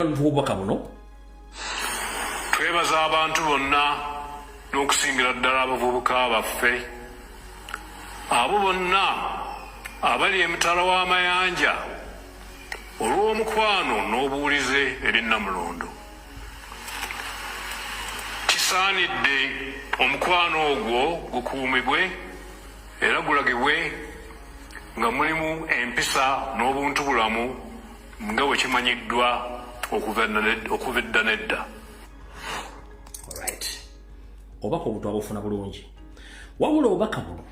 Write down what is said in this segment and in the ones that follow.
Obubaka buno. Twebaza abantu bonna n'okusingira ddala abavubuka baffe, abo bonna abali emitala w'amayanja olw'omukwano n'obuwulize eri Nnamulondo. Kisaanidde omukwano ogwo gukuumibwe era gulagibwe nga mulimu empisa n'obuntu bulamu nga bwe kimanyiddwa okuva edda n'edda. Alright. Obubaka obwo twabufuna bulungi. Wabula obubaka buno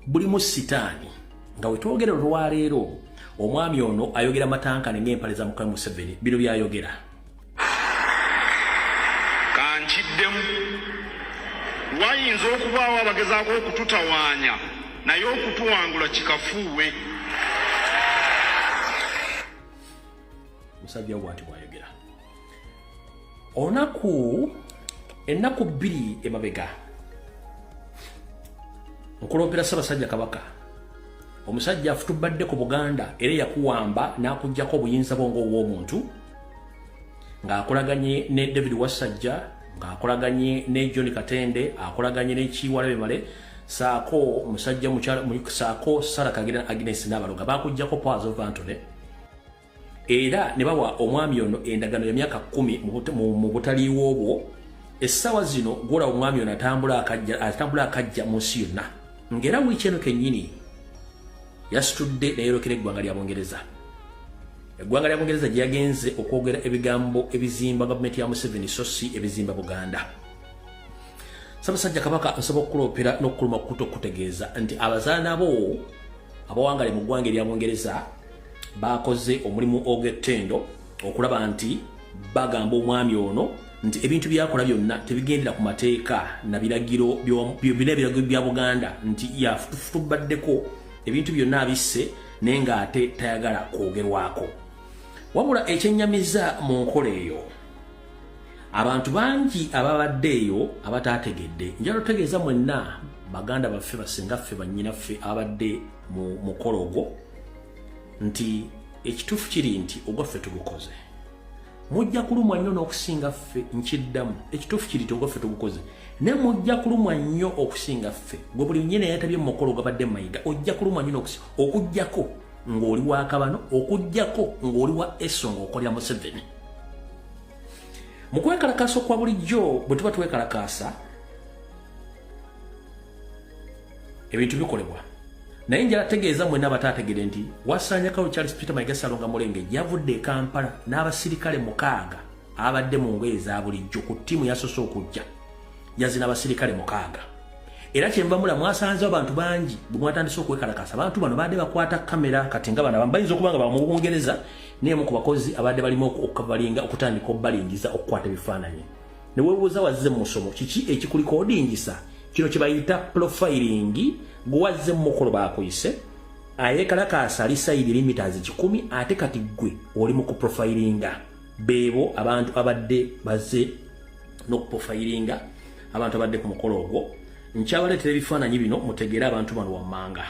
bulimu sitaani nga we twogera olwaleero omwami ono ayogera matankane ng'empale za Mukama Museveni bino by'ayogera. Kankiddemu, wayinza okubaawo abagezaako okututawaanya naye okutuwangula kikafuuwe. Musajja wo bw'ati bw'ayogera. Olunaku ennaku 2 emabega nkuloopera Ssaabasajja Kabaka, omusajja afutubbadde ku Buganda era yakuwamba n'akuggyako obuyinza bwo ng'obw'omuntu ng'akolaganye ne David Wassajja, ng'akolaganye ne John Katende, akolaganye ne Kiwalabye Male, saako musajja mukyala saako Sarah Kagira Agnes n'abaloga bakuggyako powers of Anthony era ne bawa omwami ono endagaano ya myaka 10 mu butaliiwo bwo. Essaawa zino gw'olaba omwami ono atambula akajja mu nsi yonna, ng'era wiiki eno kennyini yasitudde neyolekera eggwanga lya Bungereza. Eggwanga lya Bungereza gye yagenze okwogera ebigambo ebizimba gavumenti ya Museveni so si ebizimba Buganda. Ssaabasajja Kabaka nsaba okukuloopera n'okukuluma kukuta okukutegeeza nti abazaana bo abawangale mu ggwanga erya Bungereza bakoze omulimu ogw'ettendo okulaba nti bagamba omwami ono nti ebintu byakola byonna tebigendera ku mateeka na biragiro byonna ebiragiro bya Buganda, nti yafutubaddeko ebintu byonna abisse naye ng'ate tayagala kwogerwako. Wabula ekyennyamiza mu nkola eyo, abantu bangi ababadde eyo abataategedde. Njagala otegeeza mwenna baganda baffe, basenga ffe, bannyinaffe abadde mu mukolo ogwo nti ekituufu kiri nti ogwaffe tugukoze. Mujja kulumwa nnyo n'okusinga ffe, nkiddamu, ekituufu kiri nti ogwaffe tugukoze naye mujja kulumwa nnyo okusinga ffe. Gwe buli nnyina eyatabye mu mukolo ogwabadde Mayiga ojja kulumwa nnyo okuggyako ng'oli wa Kabano, okuggyako ng'oli wa Eso ng'okolera Museveni. Mu kwekalakaasa okwa bulijjo bwe tuba twekalakaasa ebintu bikolebwa, naye njala tegeeza mwenna abataategere nti wasaanyakawo Charles Peter Mayiga Ssalonga Mulenge yavudde e Kampala n'abasirikale 6 abadde mu ngoye eza bulijjo ku ttiimu yasoose okujja yazina abasirikale 6. Era kyenva mula mwasanze abantu bangi bwe mwatandise okwekalakaasa, abantu bano baadde bakwata kamera kati nga bano bayinza okuba nga ba mu Bungereza n'emu ku bakozi abadde balimu okukavalinga okutandika obbalingiza okukwata ebifaananyi. Ne weebuuza wazze mu musomo kiki ekikulikodingisa kino kye bayita profiling. Gwe wazze mu mukolo baakuyise ayeekalakaasa ali sayidi eri mita 100 ate kati ggwe oli mu kuprofilinga. Beebo abantu abadde bazze n'okuprofilinga abantu abadde ku mukolo ogwo. Nkyabaleetera ebifaananyi bino mutegeere abantu bano wammanga.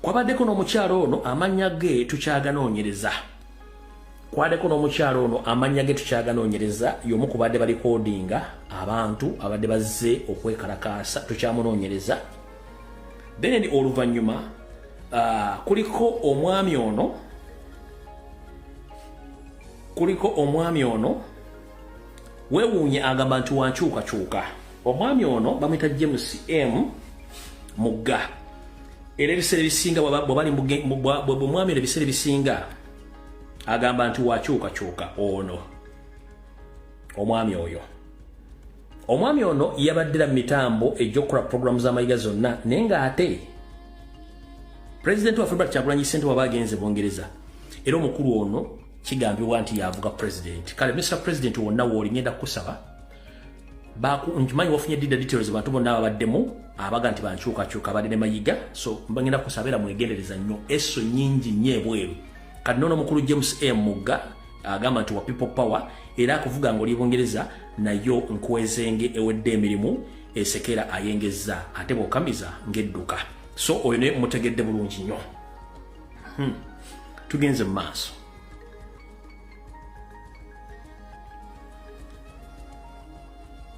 Kwabaddeko n'omukyalo ono amannya ge tukyaganoonyereza. Kwabaddeko n'omukyalo ono amannya ge tukyaganoonyereza, y'omu ku badde balikodinga abantu abadde bazze okwekalakaasa, tukyamunoonyereza. Then oluvannyuma kuliko omwami ono, kuliko omwami ono weewuunye agamba nti wankyukakyuka. Omwami ono bamuyita James M Mugga, era ebiseera ebisinga bwebali omwami ono ebiseera ebisinga agamba nti wakyukakyuka. Ono omwami oyo, omwami ono yabaddira mu mitambo egy'okukola puroguramu z'amayiga zonna, naye ng'ate pulezidenti waffe Robert Kyagulanyi Ssentamu aba agenze Bungereza, era omukulu ono kigambibwa nti yavuga pulezidenti. Kale Mr President wonna wooli ngenda kukusaba, nkimanyi wafunye dida details bantu bonna ababaddemu abaga nti bankyukakyuka abadde ne Mayiga, so mbagenda kusaba era mwegendereza nnyo, eso nnyingi nnyo ebweru. Kati noono omukulu James M Mugga agamba nti wa people power era akuvuga ng'oli Bungereza, nayo nkwezenge ewedde emirimu esekera ayengezza ate bw'okamiza ng'edduka. So oyo ne mutegedde bulungi nnyo. Tugenze mu maaso.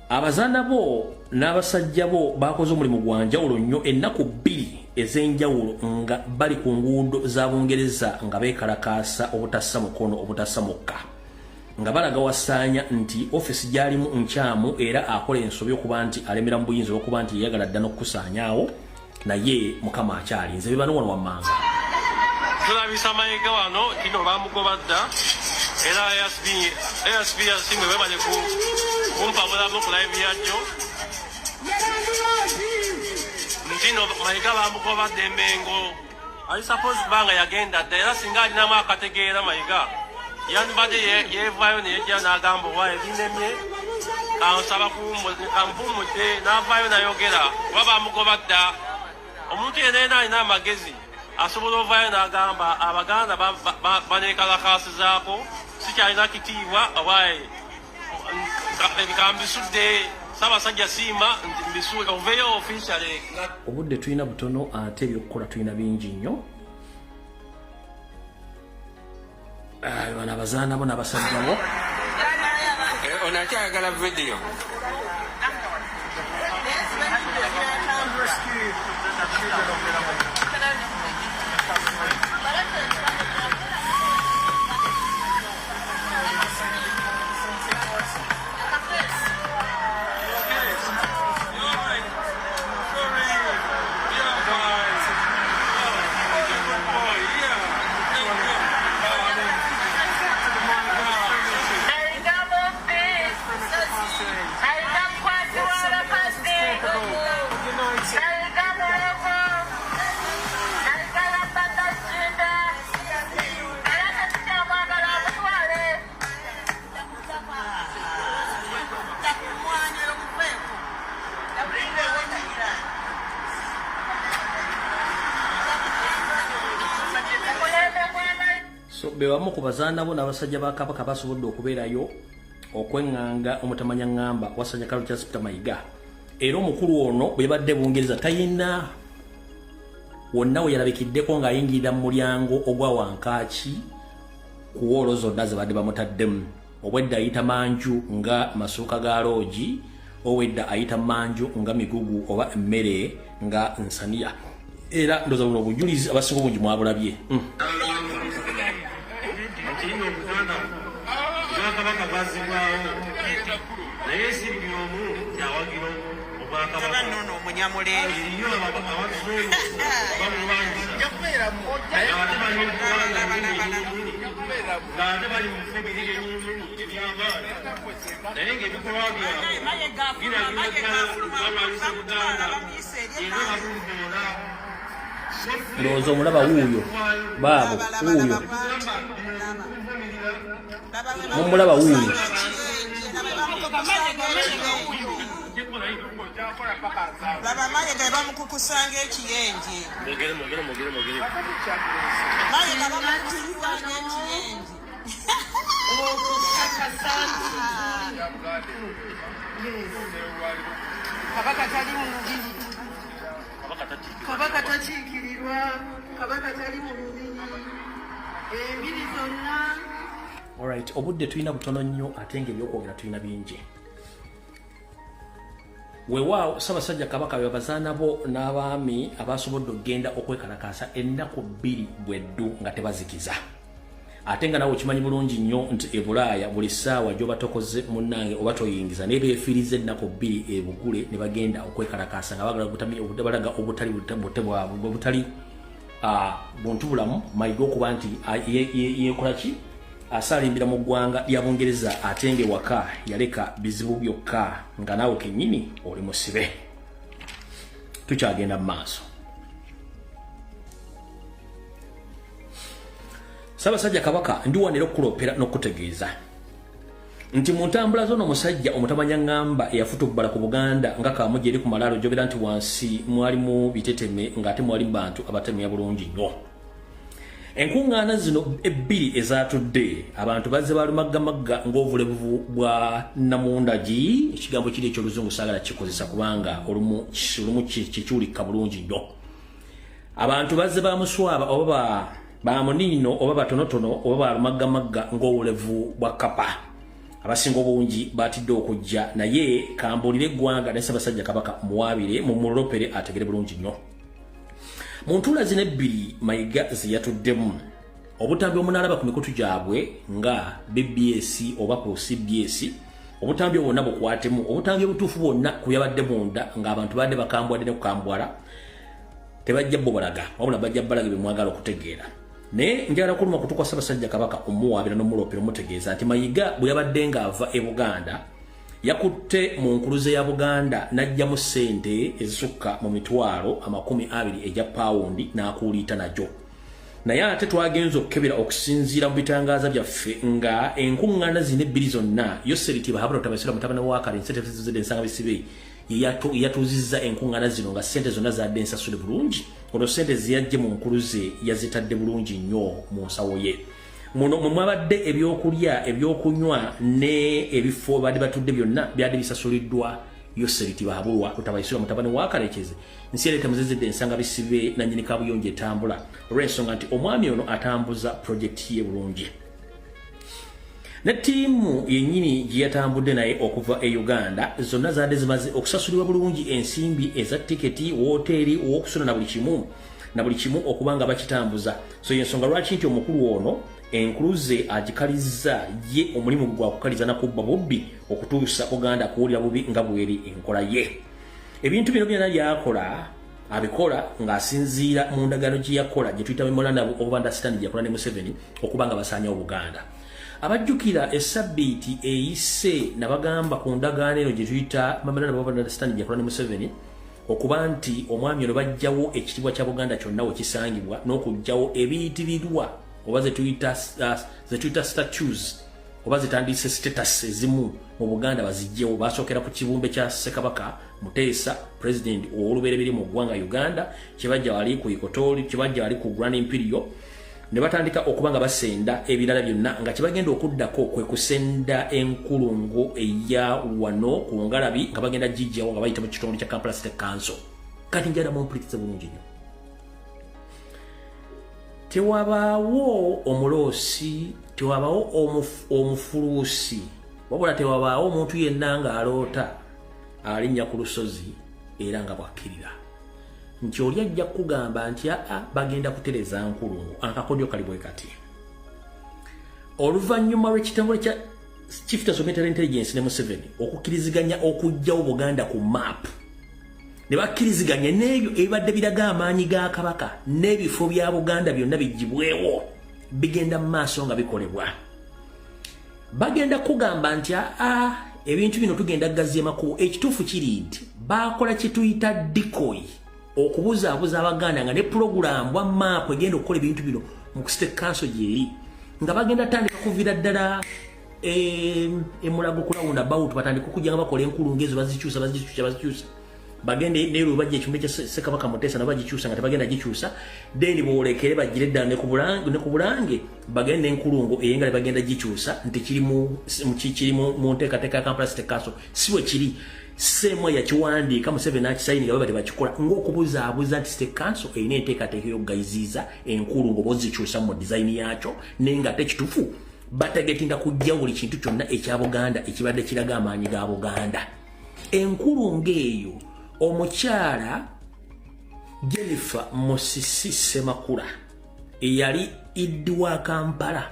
Abazaana bo n'abasajja bo bakoze omulimu gwa njawulo nnyo ennaku bbiri ez'enjawulo nga bali ku nguudo za Bungereza nga beekalakaasa obutassa mukono obutassa mukka, nga balaga Wasaanya nti ofiisi gy'alimu nkyamu era akola ensobi okuba nti alemera mu buyinza olw'okuba nti yeyagala dda n'okukusaanyaawo, naye Mukama akyalinze. Be bano wano wammanga. Tulabisa Mayiga wano kino bamugoba dda era ASB yasimwe webale kumpabulamu ku live yajjo ntino Mayiga bamugoba dda Emengo ali suppose kubanga yagenda dda era singa alinamu akategeera Mayiga yandibadde yeevaayo neyejja n'agamba owa ebinemye kansaba kampumudde n'avaayo n'ayogera kuba bamugoba dda. Omuntu yenna yenna alina amagezi asobola ovaayo n'agamba Abaganda baneekalakaasizaako sikyalina kitiibwa oba kambisudde Ssaabasajja siima nti mbisudde oveeyo officially. Obudde tulina butono ate ebyokukola tulina bingi nnyo. Bano abazaana bo n'abasajja bo. Ono akyayagala vidiyo. So be bamu ku bazaana bo n'abasajja ba Kabaka basobodde okubeerayo okweŋŋanga omutamanya ŋŋamba Wasajja Karoli Charles Peter Mayiga. Era omukulu ono bwe yabadde Bungereza talina wonna we yalabikiddeko ng'ayingirira mu mulyango ogwa wankaaki ku woolo zonna ze badde bamutaddemu. Obwedda ayita manju nga masuuka ga loogi, owedda ayita manju nga migugu oba emmere nga nsaniya. Era ndowooza buno obujulizi abasinga obungi mwabulabye. Nti Obuganda obwakabaka bwazzibwawo naye si buli omu kyawagira obwakabaka. Nono omunyamulenge Eriyo abazungu bamulwanyisa ng'ate bali mu ggwanga yennyininyini, ng'ate bali mu bifo biri byennyininyini eby'amaanyi, naye ng'ebikolwa byabwe biragira ddala balwanyisa Buganda era balumbuula. Ndowooza omulaba wuuyo baabo wuuyo mumulaba wuuyo. Laba Mayiga bamukukusanga ekiyenje. Mwogere, mwogere, mwogere, mwogere. Mayiga bamukukusanga ekiyenje. Kabaka tali mu lubiri. Kabaka takiikirirwa. Kabaka tali mu lubiri. Embiri zonna. Alright, obudde tulina butono nnyo ate ng'ebyokwogera tulina bingi. Weewaawo Ssaabasajja Kabaka be bazaana bo n'abaami abasobodde okugenda okwekalakaasa ennaku bbiri bweddu nga tebazikiza, ate nga nawe okimanyi bulungi nnyo nti e Bulaaya buli ssaawa gy'oba tokoze munnange oba toyingiza, naye beefiiriza ennaku bbiri ebugule ne bagenda okwekalakaasa nga bagala balaga obutali bwabwe obutali buntu bulamu. Mayiga okuba nti yeekola ki asaalimbira mu ggwanga lya Bungereza ate ng'ewaka yaleka bizibu byokka nga naawe kennyini oli musibe. Tukyagenda mu maaso. Ssaabasajja Kabaka, ndi wano era okukuloopera n'okukutegeeza nti mu ntambula zo n'omusajja omutamanya ŋŋamba eyafutubbala ku Buganda nga kaamujja eri ku malaalo gy'obeera nti wansi mwalimu biteteme ng'ate mwalimu bantu abatemya bulungi nnyo. Enkuŋŋaana zino ebbiri ezaatudde abantu bazze balumaggamagga ng'obulevu bwa namundagi. Ekigambo kiri ekyoluzungu saagala kikozesa kubanga olumu kikiwulikka bulungi nnyo. Abantu bazze bamuswaba oba bamuniino oba batonotono oba balumaggamagga ng'obulevu bwa kapa. Abasinga obungi batidde okujja, naye kambuulire eggwanga ne Ssaabasajja Kabaka muwaabire mumulopere ategere bulungi nnyo. Mu ntuula zino ebbiri Mayiga ze yatuddemu, obutambi omunaalaba ku mikutu gyabwe nga BBS oba ku CBS, obutambi bwonna bukwatemu, obutambi obutuufu bwonna ku byabadde munda ng'abantu badde bakambwadde ne kukambwala, tebajja bubalaga, wabula bajja balaga bye mwagala okutegeera. Naye njagala kuluma kutuka Ssaabasajja Kabaka omuwaabira n'omulopera omutegeeza nti Mayiga bwe yabadde ng'ava e Buganda yakutte mu nkuluze ya Buganda n'aggyamu ssente ezisukka mu 20,000 egya pawundi n'akuuliita nagyo. Naye ate twagenza okukebera okusinziira mu bitangaaza byaffe nga enkuŋŋaana zino ebbiri zonna, Yoseri Tibahabula Tabasira mutabani wa Kale ensente ensanga bisibe yatuuzizza enkuŋŋaana zino nga ssente zonna zadde ensasule bulungi. Olwo ssente ziyajje mu nkuluze yazitadde bulungi nnyo mu nsawo ye. Muno mwe mwabadde ebyokulya, ebyokunywa ne ebifo badde batudde, byonna byadde bisasuliddwa Yoseri Tibahabulwa Rutabayisirwa mutabani wa Kalekezi nsi ereeta muzizidde ensanga bisibe nannyini kabuyonjo etambula, olw'ensonga nti omwami ono atambuza pulojekiti ye bulungi. Ne ttiimu yennyini gye yatambudde naye okuva e Uganda zonna zaadde zimaze okusasulibwa bulungi ensimbi eza tiketi, wooteeri, ow'okusula na buli kimu na buli kimu okuba nga bakitambuza. So yensonga lwaki nti omukulu ono enkuluze agikalizza ye, omulimu gwa kukaliza nakubba bubbi okutuusa Buganda kuwulira bubi nga bweri enkola ye. Ebintu bino byonna byakola abikola ng'asinziira mu ndagaano gye yakola gye tuyita memorandum of understanding gye yakola ne Museveni okuba nga basaanyawo Buganda. Abajjukira esabbiiti eyise nabagamba ku ndagaano eno gye tuyita memorandum of understanding gye yakola ne Museveni okuba nti omwami ono bajjawo ekitiibwa kya Buganda kyonna we kisangibwa n'okuggyawo ebiyitirirwa oba ze tuyita statues oba zitandise status ezimu mu Buganda bazijjewo. Basookera ku kibumbe kya Ssekabaka Muteesa, president ow'olubereberye mu ggwanga Uganda, kyebajja wali ku Equatorial, kyebajja wali ku Grand Imperial, ne batandika okuba nga basenda ebirala byonna, nga kyebagenda okuddako kwe kusenda enkulungo eya wano ku ngalabi nga bagenda gijjawo nga bayita mu kitundu kya Kampala City Council. Kati njala mumpulirize bulungi nnyo. Tewabaawo omuloosi, tewabaawo omufuluusi, wabula tewabaawo omuntu yenna ng'aloota alinnya ku lusozi era nga bwakkirira nti oli ajja kukugamba nti aa bagenda kutereza nkulungo. Akakodyo kali bwe kati: oluvannyuma lw'ekitongole kya Chief of Military Intelligence ne Museveni okukkiriziganya okuggyawo Buganda ku map, ne bakkiriziganya n'ebyo ebibadde biraga amaanyi ga Kabaka n'ebifo bya Buganda byonna bigibwewo, bigenda mu maaso nga bikolebwa. Bagenda kugamba nti aa ebintu bino tugenda gaziya makubo. Ekituufu kiri nti bakola kyetuyita decoy okubuzaabuza Abaganda nga ne pulogulaamu bwa maapu egenda okukola ebintu bino mu City Council gyeri, nga bagenda tandika kuviira ddala emulago ku roundabout, batandika okujja nga bakola enkulungo ezo, bazikyusa, bazikyusa, bazikyusa, bagende neero bajja ekimbe kya Ssekabaka Muteesa nabo bagikyusa nga tebagenda gikyusa, then boolekere bagire ddala ne ku Bulange, bagende n'enkulungo eyengale bagenda gikyusa nti kiri mu nteekateeka ya Kampala City Council. Si bwe kiri. Seemwa yakiwandiika, Museveni n'akisayini nga baba tebakikola ng'okubuzaabuza nti City Council erina enteekateeka ey'okugayiziiza enkulungo bozikyusa mu design yakyo, naye nga ate kituufu batargetinga kujja buli kintu kyonna ekya Buganda ekibadde kiraga amaanyi ga Buganda. Enkulungo eyo, omukyala Jennifer Musisi Semakula eyali ED wa Kampala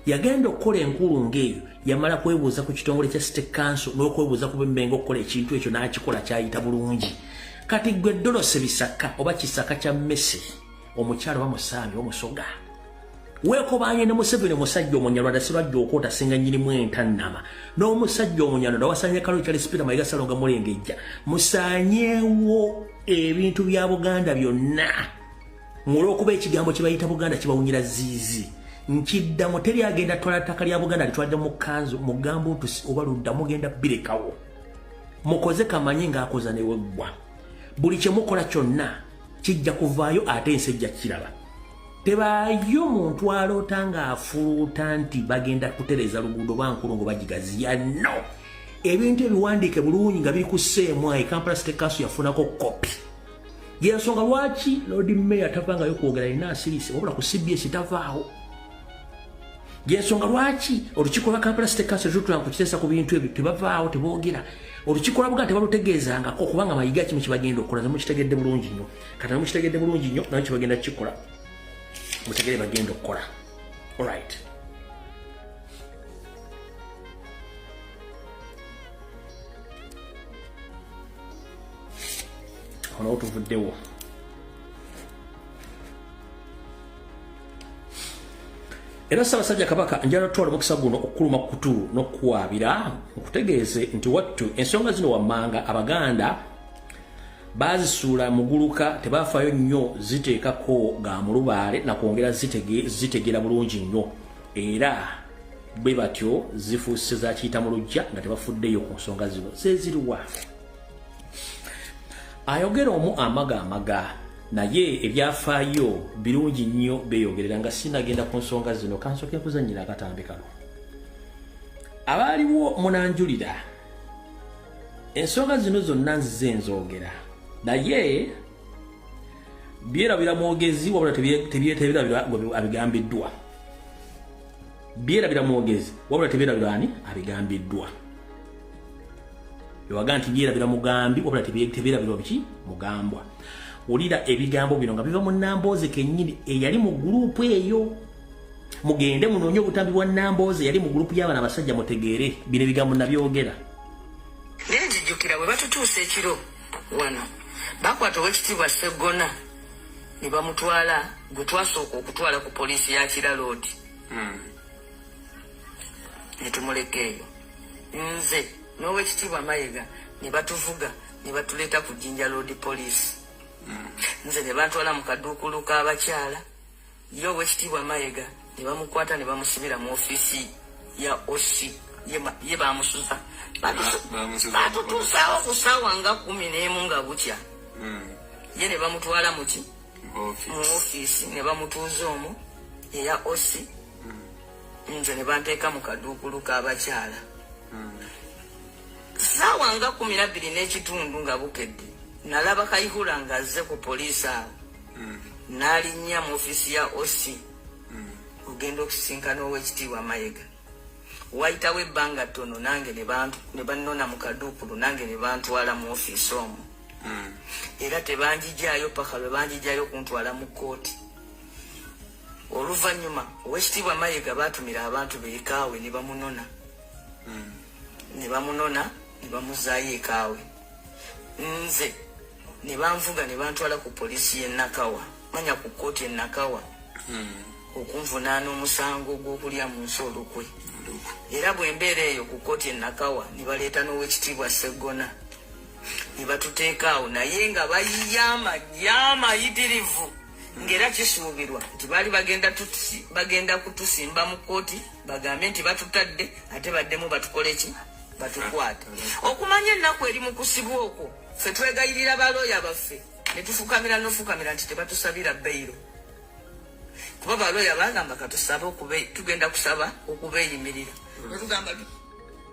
yagenda okukola enkulungo eyo, yamala kwebuuza ku kitongole kya City Council n'okwebuuza ku bemmenga okukola ekintu ekyo, n'akikola kyayita bulungi. Kati gwe Dolose Bisaka oba Kisaka kya Mmese, omukyala oba musaami omusoga, weekobanye ne Museveni, omusajja Omunyarwanda sirwajja okwota singa nnyinimu entannama n'omusajja Omunyarwanda wasanye Kalo Charles Peter Mayiga Salonga Mulengejja, musaanyeewo ebintu bya Buganda byonna mulw'okuba ekigambo kye bayita Buganda kibawunyira ziizi. Nkiddamu, teri agenda twala ttaka lya Buganda litwadde mu kanzu mugambo ntusi oba ludda, mugenda birekawo. Mukoze kamanyi ng'akoza ne weggwa. Buli kye mukola kyonna kijja kuvaayo ate ensi ejja kiraba. Tebaayo muntu aloota ng'afuluuta nti bagenda kutereeza luguudo bankulungo bagigaziya. No, ebintu ebiwandiike bulungi nga biri ku seemwayi. Kampala City Council yafunako kopi. Yensonga lwaki Lord Mayor tavangayo kwogera, alina asirise, wabula ku CBS tavaawo. Yensonga lwaki olukiiko lwa Kampala City Council lutula ku kiteesa ku bintu ebyo, tebavaawo, teboogera. Olukiiko lwa Buganda tebalutegeezangako, kubanga Mayiga kimu kibagenda okukola mukitegedde bulungi nnyo. Kati mukitegedde bulungi nnyo, naye kibagenda kukikola mutegere bagenda okukola. Alright, ono tuvuddewo. Era Ssaabasajja Kabaka, njala tutwala omukisa guno okukuluma kutu n'okukuwaabira, nkutegeeze nti wattu ensonga zino wammanga Abaganda baazisuula muguluka, tebafaayo nnyo ziteekako ga mulubaale nakwongera zitegeera bulungi nnyo, era bwe batyo zifuuse zakiyita mu lujja nga tebafuddeyo ku nsonga zino zeziriwa. Ayogera omu amaga amaga, naye ebyafaayo birungi nnyo beeyogerera. Nga sinagenda ku nsonga zino, kansooke nkuzannyira akatambi kano. Abaaliwo munanjulira ensonga zino zonna nzize nzoogera, naye byerabira mwogezi, wabula tebyerabira abigambiddwa. Byerabira mwogezi, wabula tebyerabira ani abigambiddwa. Ewaga nti byerabira mugambi, wabula tebyerabirwa biki mugambwa. Wulira ebigambo bino nga biva mu Nambooze kennyini eyali mu group eyo. Mugende munoonye obutambi bwa Nambooze eyali mu group y'abana abasajja, mutegeere bino ebigambo nabyogera. Naye nzijjukira bwe batutuusa ekiro wano, bakwata Owekitiibwa Seggona ne bamutwala, gwe twasooka okutwala ku poliisi ya Kira Road, ne tumuleka eyo, nze n'Owekitiibwa Mayiga, ne batuvuga ne batuleeta ku Jinja Road Police. Nze ne bantwala mu kaduukulu k'abakyala, ye Owekitiibwa Mayiga ne bamukwata ne bamusibira mu ofiisi ya OC. Ye bamusuza. Bamusuza. Batutuusaawo ku ssaawa nga 11 nga bukya, ye ne bamutwala muki mu ofiisi ne bamutuuza omwo eya OC, nze ne banteeka mu kaduukulu k'abakyala. Saawa nga 12:30 nga bukedde, nalaba Kayihura ng'azze ku poliisi awo, n'alinnya mu ofiisi ya OC ogenda okusisinkana Owekitiibwa Mayiga. Wayitawo ebbanga ttono, nange ne bannona mu kaduukulu, nange ne bantwala mu ofiisi omwo, era tebanjijaayo paka lwe banjijaayo okuntwala mu kkooti. Oluvannyuma Owekitiibwa Mayiga baatumira abantu be ekaawe ne bamunona, ne bamunona ne bamuzaayo ekaawe. Nze ne banvuga ne bantwala ku poliisi y'e Nakawa, manya ku kkooti e Nakawa, okunvunaana omusango gw'okulya mu nsi olukwe. Era bwe mbeera eyo ku kkooti e Nakawa, ne baleeta n'Owekitiibwa Seggona ne batuteeka awo, naye nga bayiya amagye amayitirivu, ng'era kisuubirwa nti baali bagenda kutusimba mu kkooti, bagambe nti batutadde, ate baddemu batukole ki, batukwate. Okumanya ennaku eri mu kusibwa okwo, ffe twegayirira balooya baffe ne tufukamira n'ofukamira nti tebatusabira bail, kuba balooya bagamba katusabe tugenda kusaba okubeeyimirira. Netugamba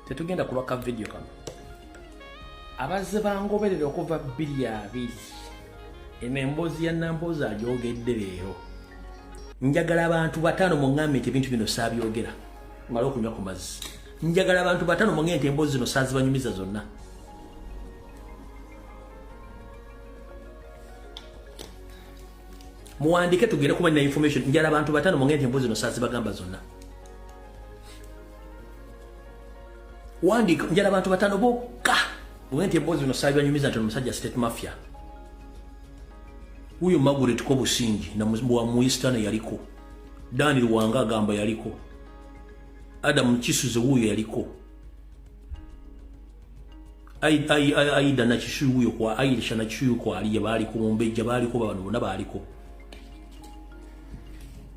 Tetugenda kulwaka vidiyo kano. Abazze bangoberera okuva 2020, eno emboozi ya Namboozi agyogedde leero. Njagala abantu bataano muŋŋambe nti ebintu bino saabyogera. Male okunywa ku mazzi. Njagala abantu bataano muŋŋambe nti emboozi zino saazibanyumiza zonna. Muwandike tugende kuba nina information. Njagala abantu bataano muŋŋambe nti emboozi zino saazibagamba zonna. Wandiika, njagala abantu bataano bokka muŋŋambe nti emboozi zino saabibanyumiza, nti omusajja state mafia wuyo. Margaret Kobusingi wa muistana yaliko, Daniel Wanga agamba yaliko, Adam Kisuze wuyo yaliko, Aida Nakisuyu wuyo kwa Aisha Nakisuyu kwali, ye baaliko, Mumbejja baaliko, bano bonna baaliko.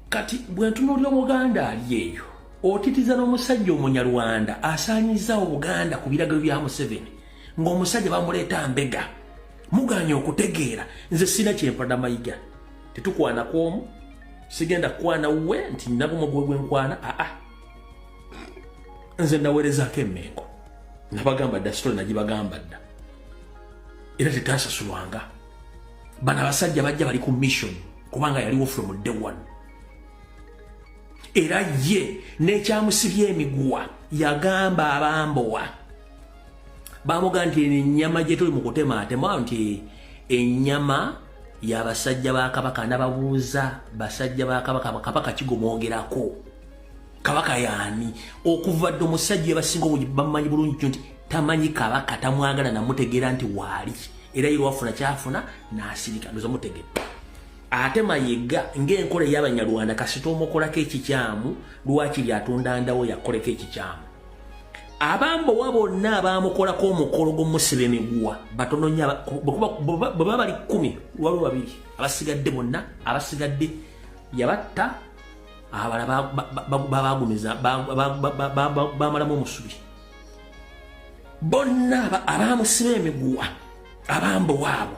Kati bwe ntunuulira Omuganda ali eyo otitiza n'omusajja Omunyarwanda asaanyizaawo Obuganda ku biragiro bya Museveni, ng'omusajja bamuleeta mbega, muganye okutegeera. Nze sina kyempada Mayiga, tetukwanako omu, sigenda kukwana wuwe nti ninagumu gwe gwenkwana. Aa, nze naweerezaako emmengo, nabagamba dda, story nagibagamba dda, era tetasasulwanga. Bano abasajja bajja bali ku mission, kubanga yaliwo from day one. Era ye n'ekyamusibya emiguwa yagamba abambowa, bamuga nti ennyama gye tuli mu kutemaatema, nti ennyama y'abasajja ba Kabaka. N'ababuuza, basajja ba Kabaka, Kabaka kigomwogerako, Kabaka yaani? Okuva dde omusajja ebasinga obungi bamumanyi bulungi nti tamanyi Kabaka, tamwagala namutegeera nti waali, era ye lwafuna kyafuna n'asirika. Ndoza mutegedde. Ate Mayiga ng'enkola ey'Abanyarwanda, kasita omukolako ekikyamu, lwakiri atunda ndawo yakoleko ekikyamu. Abambowa bonna abamukolako omukolo gw'omusiba emiguwa batono nnyo. Bwe baba bali 10, waliwo babiri abasigadde. Bonna abasigadde yabatta, abalala babagumiza, bamalamu omusubi. Bonna abamusiba emiguwa, abambowa abo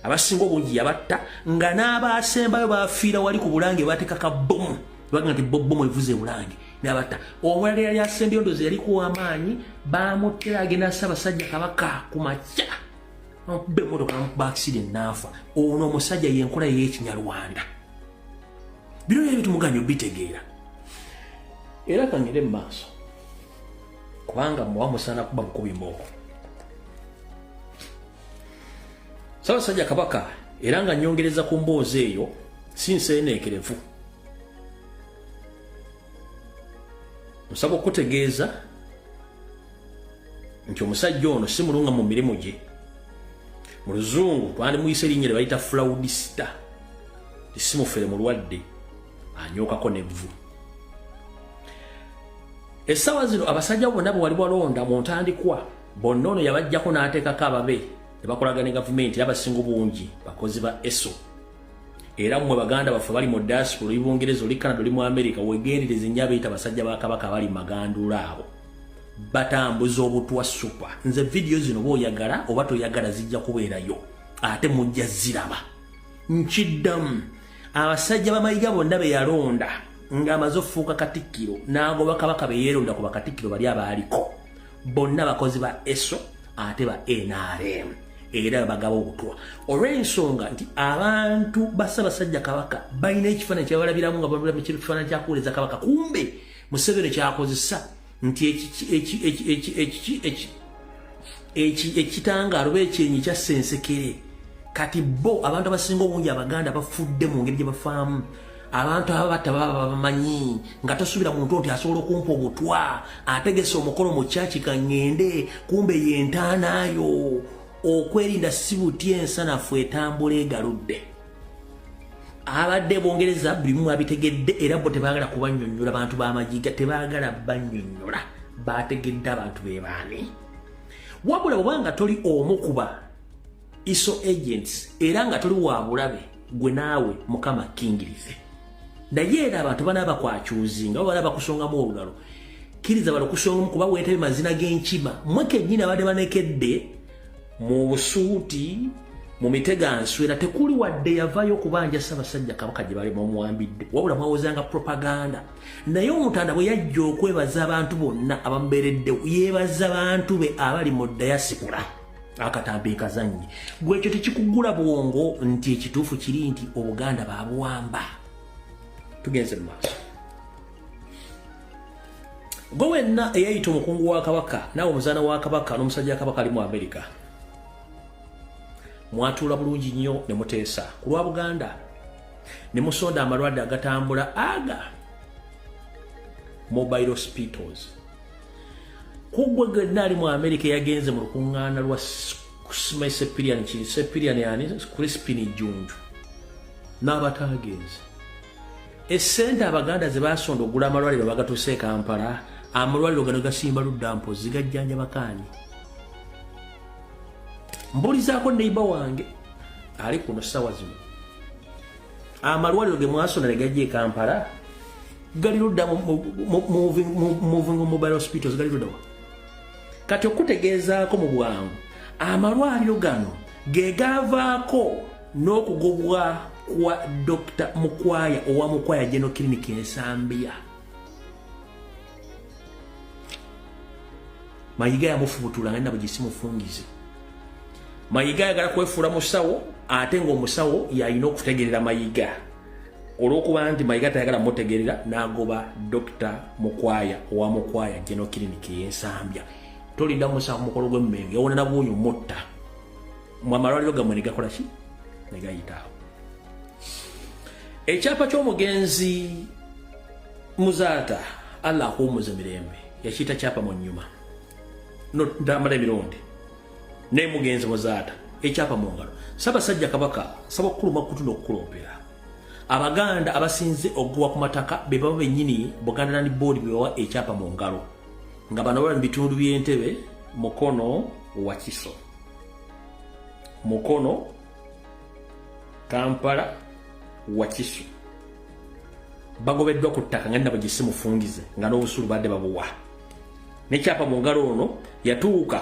abasinga obungi yabatta, nga n'abasembayo bafiira wali ku Bulange, bateeka bomu, baga nti bomu evuze Bulange, nabatta. Omulala yali asembyeyo, ndozi yali kuwa amaanyi, bamuttera agenda Ssaabasajja Kabaka ku makya, bamukuba emmotoka, namukuba accident n'afa. Ono omusajja yenkola y'Ekinyarwanda. Bino byali bitumuganya obitegeera. Era kangere mu maaso, kubanga muwa musaana kuba mukubi mbooko Ssaabasajja Kabaka. Era nga nyongereza ku mboozi eyo, si nseeneekerevu, nsaba okutegeeza nti omusajja ono si mulunga mu mirimu gye. Mu Luzungu twandimuyise erinnya lye bayita fraudster. Si mufere, mulwadde anyookako nevvu. Essaawa zino abasajja bonna bwe wali walonda mu ntandikwa, bonna ono yabajjako n'ateekako ababe ne bakolagana ne gavumenti. Era abasinga obungi bakozi ba ESO. Era mmwe baganda baffe bali mu diaspora, oli Bungereza, oli Canada, oli mu America, wegendereze nnyo abeeyita basajja ba Kabaka bali maganduula. Abo batambuza obutwa super. Nze vidiyo zino oba oyagala oba toyagala zijja kubeerayo, ate mujja ziraba. Nkiddamu, abasajja bamayiga bonna be yalonda ng'amaze okufuuka katikkiro n'agoba Kabaka, be yeeronda ku bakatikkiro bali abaaliko, bonna bakozi ba ESO ate ba NRM, era bagaba obutwa, olw'ensonga nti abantu ba Ssaabasajja Kabaka balina ekifaananyi kyebalabiramu nga balabira ekifaananyi kyakuweereza Kabaka. Kumbe Museveni kyakozesa nti ekitangaalo oba ekyenyi kya ssensekere. Kati bo abantu abasinga obungi Abaganda bafudde mu ngeri gye bafaamu. Abantu ababatta baba babamanyi, nga tosuubira muntu nti asobola okumpa obutwa, ategese omukolo mu kyaki, kaŋŋende, kumbe yentaanaayo. Okwerinda si buti, ensanafu etambula egaludde. Abadde Bungereza buli mumu abitegedde, era bo tebaagala kubannyonnyola. Bantu b'amajiga tebaagala bannyonnyola, bategedde abantu be baani. Wabula bwobanga toli omu kuba ISO agents, era nga toli wa bulabe, gwe naawe Mukama kkingirize. Naye era abantu banaaba kwakyuzinga oba banaaba kusongamu olugalo, kkiriza balokusongamu, kuba weetabe mazina g'enkima. Mmwe kennyini abadde banekedde mu busuuti mu miteganswera, tekuli wadde yavayo okubanja Ssaabasajja Kabaka gye bali bamuwambidde, wabula mwawozanga propaganda. Naye Omutanda bwe yajja okwebaza abantu bonna abamubeereddewo, yeebaza bantu be abali mu diaspora. Akatambi nkazannye. Gwe ekyo tekikugula bwongo nti ekituufu kiri nti Obuganda babuwamba? Tugenze mu maaso. Gwe wenna eyayita omukungu wa Kabaka, naawe omuzaana wa Kabaka n'omusajja wa Kabaka ali mu Amerika, mwatuula bulungi nnyo ne muteesa ku lwa Buganda ne musonda amalwadde agatambula aga mobile hospitals. Kuggwe genna ali mu Amerika eyagenze mu lukuŋŋaana lwa Sepirian, Sepirian yani Crispin Junju n'abataagenze, essente Abaganda ze basonda ogula amalwaliro bagatuuse e Kampala, amalwaliro gano gasimba ludda mpozi gajjanja bakaani. Mbulizaako neiba wange ali kuno ssaawa zino, amalwaliro ge mwasonda ne gajja e Kampala gali ludda? Moving mobile hospitals gali ludda wa? Kati okutegeezaako mu bwangu, amalwaliro gano ge gavaako n'okugobwa kwa Dr Mukwaya owa Mukwaya General Clinic Ensambya. Mayiga yamufubutula nga nabwe gisimufungize. Mayiga ayagala kwefuula musawo, ate ng'omusawo yalina okutegeerera Mayiga. Olw'okuba nti Mayiga tayagala mutegeerera, n'agoba Dr. Mukwaya owa Mukwaya General Clinic ey'Ensambya. Tolinda musawo ku mukolo gw'emmenge, yawona na bwonyo mutta. Mu amalwaliro gammwe ne gakola ki? Ne gayitaawo. Ekyapa ky'omugenzi Muzaata, Allah akuwummuze mirembe, yakiyita kyapa mu nnyuma. No ndamala emirundi. Ne mugenzi Muzaata, ekyapa mu ngalo. Ssaabasajja Kabaka, saba okukuluma kutu n'okukuloopera. Abaganda abasinze okugoba ku mataka be baba bennyini Buganda Land Board be bawa ekyapa mu ngalo. Nga bano bali mu bitundu by'Entebe, Mukono, Wakiso. Mukono, Kampala, Wakiso. Bagobeddwa ku ttaka nga nabo gye mufungize nga n'obusuulu badde babuwa. N'ekyapa mu ngalo ono yatuuka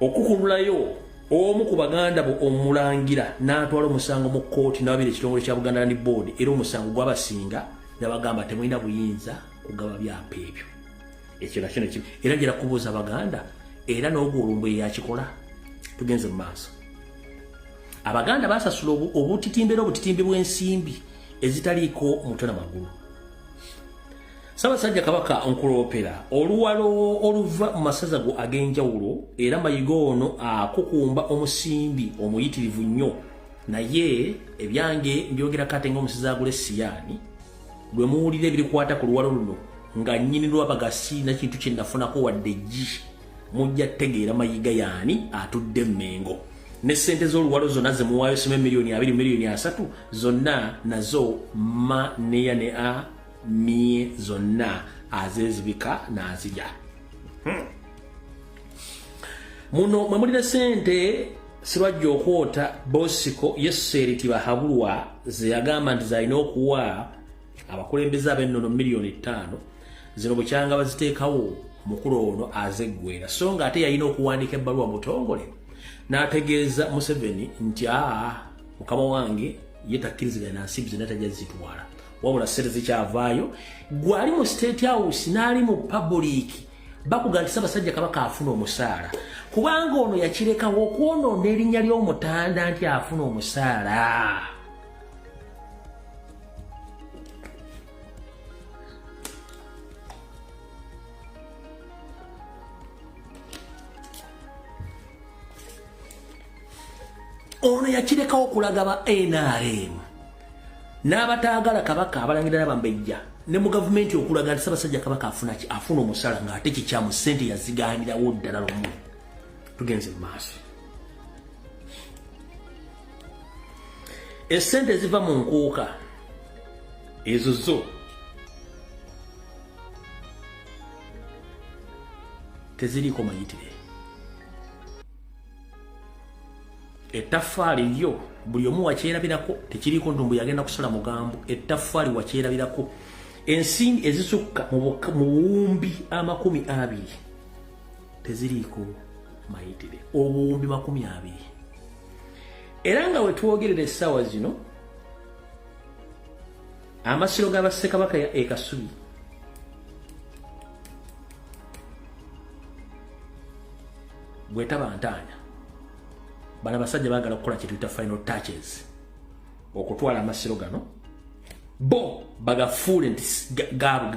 okukululayo omu ku baganda bo omulangira n'atwala omusango mu kkooti n'ababiri ekitongole kya Buganda Land Board, era omusango gwabasinga n'abagamba temulina buyinza kugaba byapa ebyo. Ekyo nakyo nekibi. Era njala kubuuza Abaganda, era n'ogwo olumbu eyakikola. Tugenze mu maaso. Abaganda basasula obutitimbe n'obutitimbe bw'ensimbi ezitaliiko mutwe na magulu. Ssaabasajja Kabaka nkuloopera oluwalo oluva mu masaza go ag'enjawulo, era Mayiga ono akukumba omusimbi omuyitirivu nnyo, naye ebyange mbyogerako ate ng'omusizi agula essiyaani. Lwe muwulira ebirikwata ku luwalo luno nga nnyini lwabaga sirina kintu kye nafunako wadde eggi, mujja kutegeera Mayiga yaani atudde Mmengo. Ne ssente z'oluwalo zonna ze muwaayo sima miliyoni 2 miliyoni 3 zonna nazo ma neya ne a mie zonna azeezibika n'azirya. Muno mwe mulina ssente Sirwajja okwota Bosiko Yeseri Tibahabulwa ze yagamba nti zalina okuwa abakulembeze ab'ennono miliyoni 5 zino bukyanga baziteekawo mukulu ono azeggwera, so nga ate yalina okuwandiika ebbaluwa mutongole n'ategeeza Museveni nti aa mukama wange ye takkiriziganya na nsimbi zonna tajja zitwala, wabula ssente zikyavaayo. Gwali mu State House n'ali mu public bakuga nti Ssaabasajja Kabaka afuna omusaala, kubanga ono yakirekawo okwonoona erinnya ly'omutanda nti afuna omusaala. Ono yakirekawo okulaga ba NRM n'abataagala Kabaka abalangira n'abambejja ne mu gavumenti okulaga nti Ssaabasajja Kabaka afuna ki, afuna omusala, ng'ate kikyamu, ssente yazigaanirawo ddala lumu. Tugenze mu maaso. Essente eziva mu nkuuka ezo zo teziriiko mayitire. Ettaffaali lyo buli omu wakyerabirako, tekiriiko ntumbu yagenda kusala mugambo. Ettaffaali wakyerabirako. Ensimbi ezisukka mu buwumbi 20 teziriiko mayitire, obuwumbi 20. Era nga wetwogerera essaawa zino amasiro ga Bassekabaka ya e Kasubi bwetaba ntaanya, bano abasajja baagala okukola kye tuyita final touches, okutwala amasiro gano bo bagafuule nti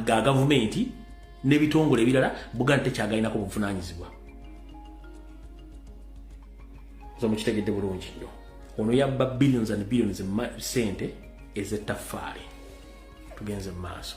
ga gavumenti n'ebitongole ebirala, Buganda tekyagalinako buvunaanyizibwa. So mukitegedde bulungi nnyo, ono yabba billions and billions sente ez'ettaffaali. Tugenze mu maaso.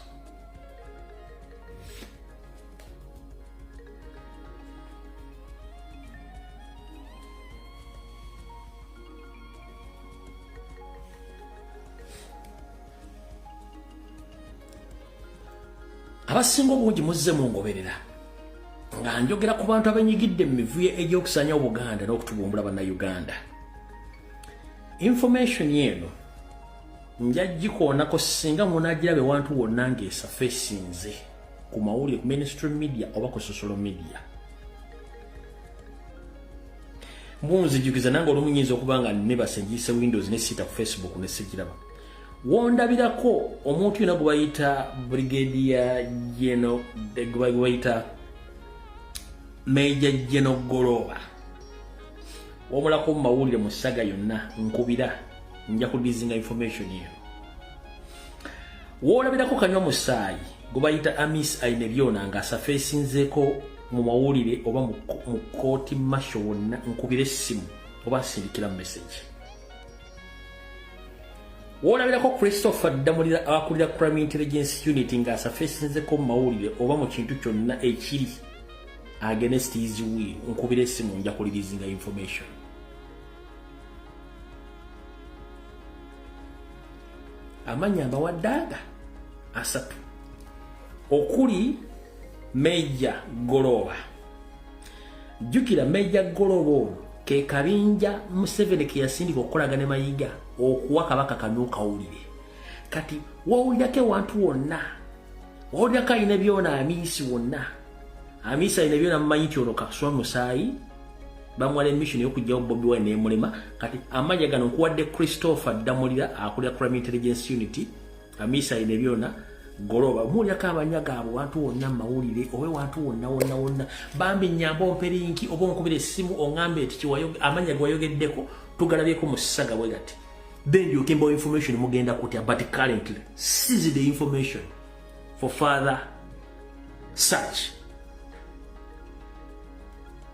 Abasinga obungi muzze mungoberera nga njogera ku bantu abenyigidde mu mivuyo egy'okusaanyawo Buganda n'okutubumbula Bannayuganda. Information eno nja gikoonako singa munaagiraba ewantu wonna ng'esafeesinze ku mawulire, ku mainstream media oba ku social media. Munzijukiza nange olumu nyinza okuba nga nebase ngiyise Windows ne siita ku Facebook ne sigiraba. Wondabirako omuntu yena gwe bayita Brigadier General, gwe bayita Major General Goloba. Womulako mu mawulire mu saga yonna, nkubira, nja kudizinga information eyo. Woolabirako kanywa musaayi gwe bayita Amis Ainebyona ng'asafeesinzeeko mu mawulire oba mu kooti masho wonna, nkubira essimu oba nsindikira message. Woolabirako Christopher Ddamulira abakulira Crime Intelligence Unit ng'asafeesinzeko mu mawulire oba mu kintu kyonna ekiri against his will, nkubira essimu, nja kulirizinga information. Amannya mbawadde aga asatu, okuli Meja Goloba. Jjukira Meja Goloba ono ke kabinja Museveni ke yasindika okukolagana ne Mayiga okuwa Kabaka Kamyu kawulire. Kati wowulirako ewantu wonna, wowulirako alina byona Amiisi wonna, Amiisi alina byona, mumanyi nti ono kaswa musaayi bamuwala emission ey'okugyawo Bobi Wine n'emulema. Kati amannya gano nkuwadde Christopher Ddamulira akulira Crime Intelligence Unit, Amiisi alina byona, Goloba. Muwulirako amannya gaabwe wantu wonna mu mawulire oba wantu wonna wonna wonna, bambi nyamba ompe link oba onkubira essimu oŋŋambe nti amannya ge wayogeddeko tugalabyeko mu ssaga bwe gati, then ndyoke mbawa information. Mugenda kutya? But currently seize the information for further search.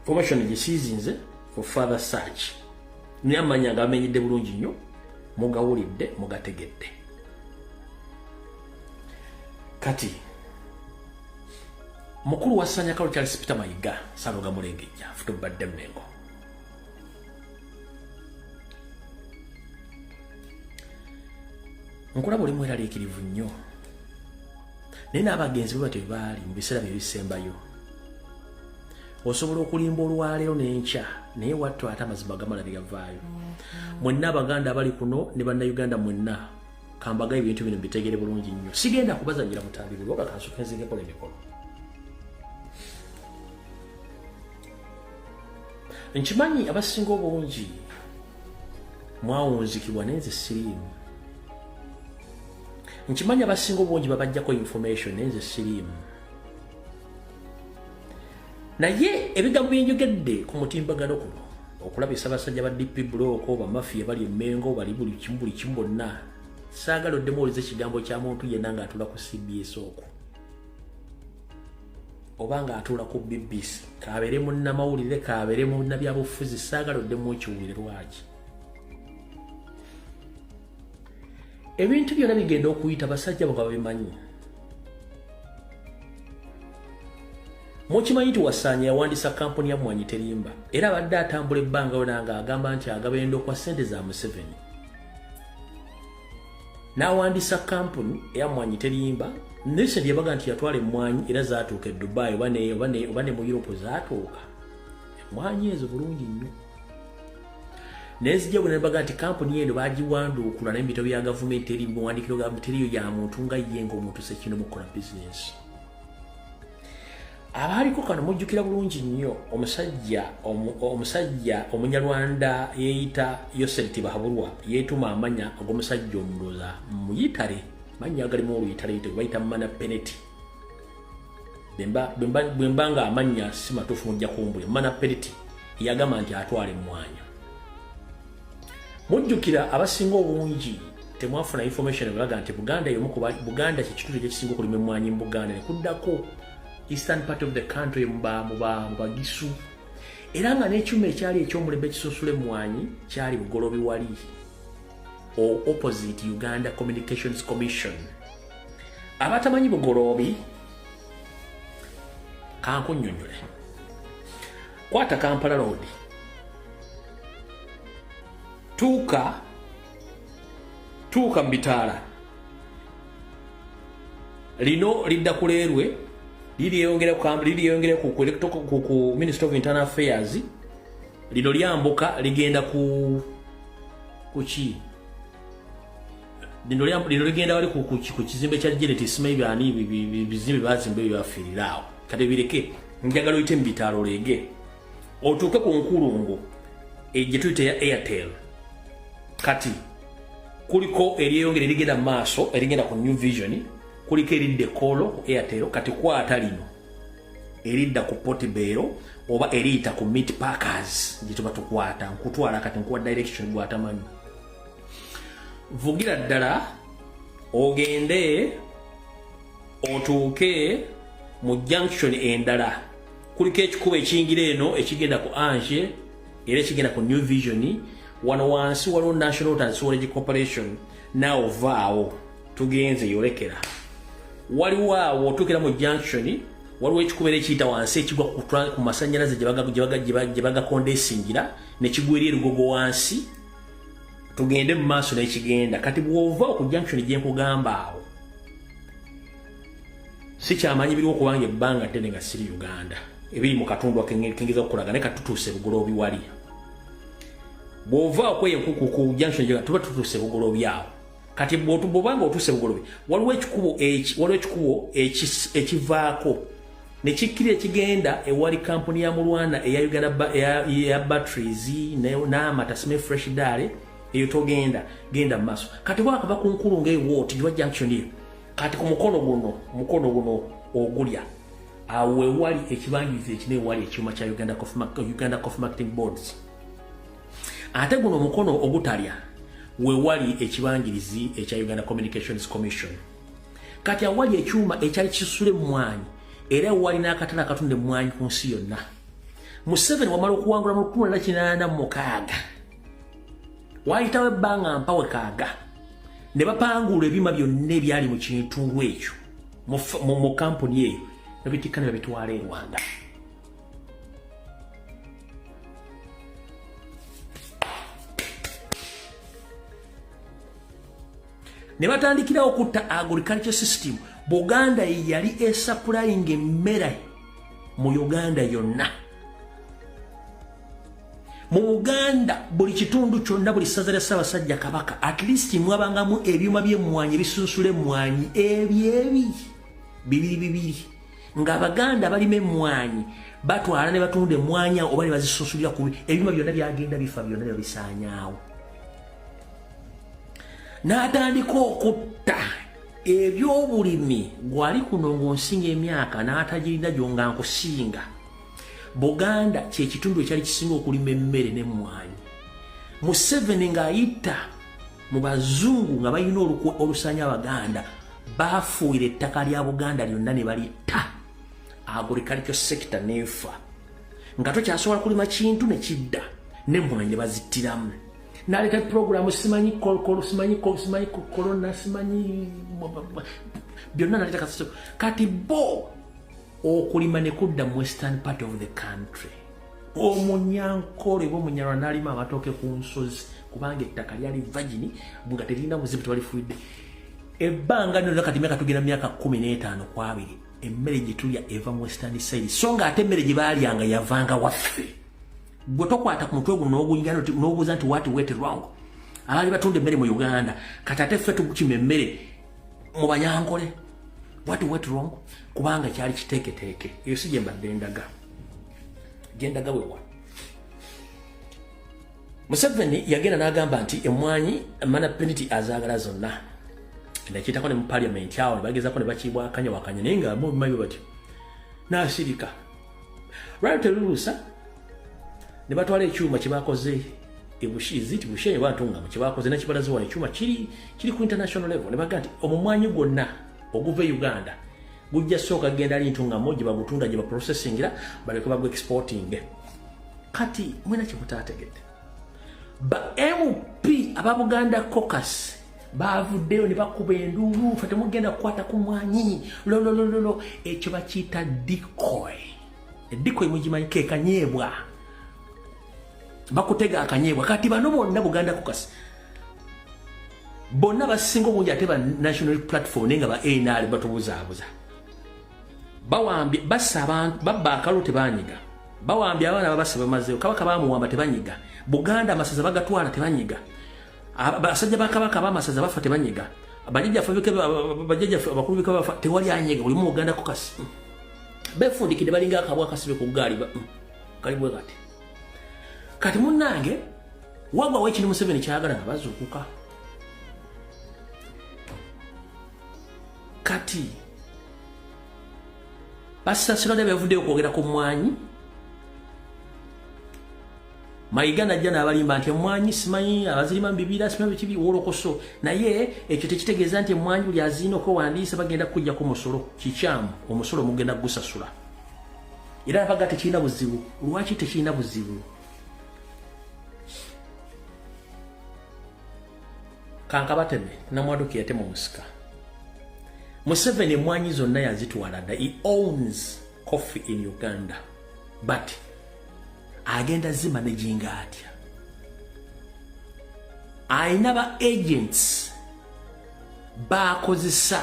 Information gisiizinze for further search, naye amannya gamenyedde bulungi nnyo, mugawulidde, mugategedde. Kati mukulu wa Sanyakalo Charles Peter Mayiga Saloga Mulengejja futubadde Mmengo, nkulaba oli mweraliikirivu nnyo, naye n'abagenzi bwe batyo baali mu biseera bye bisembayo. Osobola okulimba olwaleero n'enkya, naye wattu ate amazima gamala bigavaayo. Mwenna Abaganda abali kuno ne Bannayuganda mwenna, kambaga ebintu bino bitegere bulungi nnyo. Sigenda kubazanyira butambi buli oba kansoke nzingekola emikolo. Nkimanyi abasinga obungi mwawunzikibwa, naye nze siriimu. Nkimanyi abasinga obungi babajjako information, naye nze siriimu. Naye ebigambo byenjogedde ku mutimbagano kuno okulabisa abasajja ba DP Bloc, bamafiya bali Emmengo, bali buli kimu buli kimu bonna, saagala oddemu owulize ekigambo kya muntu yenna ng'atuula ku CBS okwo oba ng'atuula ku BBC, kabeere munnamawulire, kabeere munnabyabufuzi, saagala oddemu okiwulire. Lwaki? Ebintu byonna bigenda okuyita basajja bo nga babimanyi. Mukimanyi nti Wasaanya yawandisa kampuni ya Mwanyi Terimba, era abadde atambula ebbanga yona ng'agamba nti agaba endokwa ssente za Museveni, n'awandisa kampuni eya Mwanyi Terimba. Recent yabaga nti yatwala emmwanyi era zaatuuka e Dubai oba ne mu Europe, zaatuuka emmwanyi ezo bulungi nnyo. Naye zijja bwe nebaga nti kampuni eno bagiwanduukula naye mubitabo bya gavumenti eri muwandikiro ga teriyo ya muntu nga ye ng'omuntu sekino mukola bizinesi. Abaaliko kano mujjukira bulungi nnyo omusajja Omunyarwanda yeeyita Yoseri Tibahaburwa, yeetuma amanya ag'omusajja omuloza muyitale, mannya agalimu oluyitale bayita Mana Peneti. Bwe mba nga amannya si matuufu mujja kumbulya. Mana Peneti yagamba nti atwala emmwanyi. Mujjukira abasinga obungi temwafuna information ebalaga nti Buganda yomu ku Buganda kyekitundu ekyekisinga okulima emmwanyi mu Buganda, ne kuddako eastern part of the country mu Bagisu, era nga n'ekyuma ekyali ekyomulembe ekisunsula emmwanyi kyali Bugolobi wali opposite Uganda Communications Commission. Abatamanyi Bugolobi, kankunnyonnyole. Kwata Kampala Road, tuuka tuuka mu bitaala lino lidda ku leerwe, liriyongera ku Minister of Internal Affairs, lino lyambuka ligenda ku kuki, lino ligenda wali ku kizimbe kya Janet, simanyi byani bizimbe bazimba ebyo bafiirira awo. Kati bireke, njagala oyite mu bitaalo oleege otuuke ku nkulungo gye tuyita eya Airtel. Kati kuliko eryeyongera erigenda mu maaso erigenda ku New Vision, kuliko eridda ekkoolo ku Airtel. Kati kwata lino eridda ku Portibero, Oba eriyita ku Meat Packers gye tuba tukwata. Nkutwala kati, nkuwa direction gwatamanyi. Vugira ddala ogende otuuke mu junction endala, kuliko ekikubo ekiyingira eno ekigenda ku Ange era ekigenda ku New Vision. Wano wansi waliwo National Water and Sewerage Corporation. Naawe ovaawo tugenze yolekera, waliwo awo otuukira mu junction, waliwo ekikubo era ekiyita wansi ekigwa ku masanyalaze gye bagakondesingira nekigwa eri erugogo wansi. Tugende mu maaso n'ekigenda. Kati bw'ova ku junction gye nkugamba awo, sikyamanyi biriwo kubanga ebbanga ddene nga siri Uganda, ebiri mu katundu akengeza okukulaga, naye katutuuse Bugoloobi wali. Bw'ova okweyo ku junction gye tuba tutuuse Bugoloobi awo. Kati bw'obanga otuuse Bugoloobi, waliwo ekikubo ekivaako nekikkira ekigenda ewali kampuni ya Mulwana eya Uganda eya batteries n'amata sime fresh dairy. Eyo togenda, genda mu maaso. Kati bwakava ku nkulungo eyo wooti giwa junction eyo, kati ku mukono guno, mukono guno ogulya awo wewali ekibangirizi ekine, ewali ekyuma kya Uganda Coffee Marketing Boards. Ate guno omukono ogutalya wewali ekibangirizi ekya Uganda Communications Commission. Kati awali ekyuma ekyali kisula emmwanyi era wali n'akatale akatunda emmwanyi ku nsi yonna. Museveni wamala okuwangula mu 1986, wayitawo ebbanga mpawe kaaga ne bapangula ebyuma byonna ebyali mu kintundu ekyo mu kampuni eyo, babitikka ne babitwala e Rwanda. Ne batandikirawo okutta agriculture system. Buganda yali esupplying emmere mu Uganda yonna. Mu Buganda buli kitundu kyonna, buli ssaza lya Ssaabasajja Kabaka, at least mwabangamu ebyuma by'emmwanyi ebisunsula emmwanyi ebyebi bibiri bibiri, ng'Abaganda balima emmwanyi, batwala ne batunda emmwanyi awo oba ne bazisunsulira ku ebyuma. Byonna byagenda bifa, byonna ne babisaanyaawo. N'atandika okutta ebyobulimi. Gwali kuno ng'onsinga emyaka n'atagirina gyo nga nkusinga. Buganda kyekitundu ekyali kisinga okulima emmere n'emmwanyi. Museveni ng'ayita mu bazungu nga balina olukwe olusanya Abaganda, bafuuyira ettaka lya Buganda lyonna ne balitta. Agriculture sector neefa nga tokyasobola kulima kintu ne kidda, n'emmwanyi ne bazittiramu. Naleta programu simanyi kolokolo, simanyi simanyi korona, simanyi byonna, naleta kasito. Kati bo okulima ne kudda mu western part of the country. Omunyankole oba Omunyarwanda n'alima amatooke ku nsozi kubanga ettaka lyali virgin nga teririna buzibu, tebalifuidde ebbanga lyonna. Kati myaka tugenda myaka 15 ku 20, emmere gye tulya eva mu western side, so nga ate emmere gye baalyanga yavanga waffe. Gwe tokwata ku mutwe guno n'oguyiga n'obuuza nti what went wrong? Abaali batunda emmere mu Uganda, kati ate ffe tukima emmere mu Banyankole. What went wrong? Kubanga kyali kiteeketeeke. Eyo si gye mbadde ndaga. Gye ndaga wewa Museveni yagenda n'agamba nti emmwanyi Manapiniti azaagala zonna. Nakiyitako ne mu parliament awo ne bagezako ne bakibwakanya wakanya, naye nga mubimanyi batyo n'asirika. Lwali teruluusa ne batwala ekyuma kye bakoze ebushizi ti Bushenyi bantungamu kye bakoze nekibalazi wano. Ekyuma kiri ku international level. Ne bagaa nti omumwanyi gwonna oguva e Uganda gujja sooka genda ali Ntungamo gye bagutunda, gye baprocessingira, baleke bagu exporting. Kati mwena kyemutaategedde, ba MP aba Buganda Caucus bavuddeyo ne bakuba enduulu, "Fe temugenda kukwata ku mwanyi lololololo." Ekyo bakiyita decoy. Edecoy mugimanyi? Ke kanyeebwa, bakutega akanyeebwa. Kati bano bonna Buganda Caucus bonna basinga obungi ate ba National Platform, naye nga ba NR batubuzaabuza. Bawambye, bassa abantu, babba akalulu, tebanyiga. Bawambye abaana, babassa, bamazeewo. Kabaka bamuwamba, tebanyiga. Buganda amasaza bagatwala, tebanyiga. Abasajja ba kabaka abamasaza bafa, tebanyiga. Bajjajjaffe abakulu bika bafa, tewali anyiga. Buli mu Buganda Caucus befundikidde, balinga akabwa akasibe ku ggaali kali bwe kati. Kati munnange, wagwawo ekintu Museveni kyagala nga bazuukuka. Kati basasirwadde bevuddeyo okwogera ku mmwanyi. Mayiga najja n'abalimba nti emmwanyi simanyi abazirima mu bibira, simanyi biki wolokoso, naye ekyo tekitegeeza nti emmwanyi buli azirina okwewandiisa bagenda kukuggyako omusolo. Kikyamu, omusolo mugenda kugusasula. Era abaga tekirina buzibu. Lwaki tekirina buzibu? Kankabateme namwaduki yatema omusika. Museveni emmwanyi zonna yazitwala dda. He owns coffee in Uganda, but agenda zimanaginga atya? Ayina ba agents bakozesa.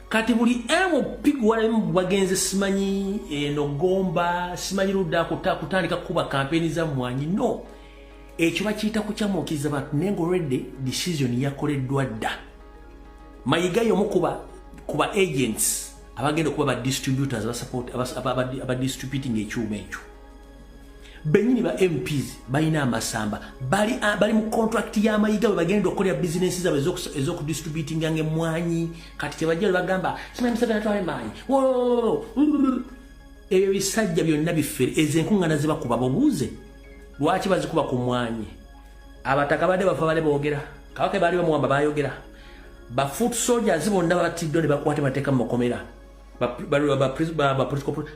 Kati buli MP gwalamu bagenze simanyi eno Gomba, simanyi ludda kutandika kukuba kampeni za mmwanyi. No, ekyo bakiyita kukyamuukiriza bantu, naye nga already decision yakoleddwa dda. Mayiga y'omu kuba agents abagenda okuba ba distributors, aba distributing ekyuma ekyo. Benyini ba MPs balina amasamba, bali mu contract ya Mayiga bwe bagenda okukolera bizinensi zaabwe ez'okudistributinga ng'emmwanyi. Kati tebajja lwe bagamba simanyi Museveni atwala emmwanyi. Ebyo bisajja byonna bifere. Ezo enkuŋŋaana ze bakuba, bobuuze lwaki bazikuba ku mmwanyi. Abataka badde bafa bale boogera, Kabaka baali bamuwamba bayogera, ba foot soldiers bonna babatiddwa ne bakwata bateeka mu makomera,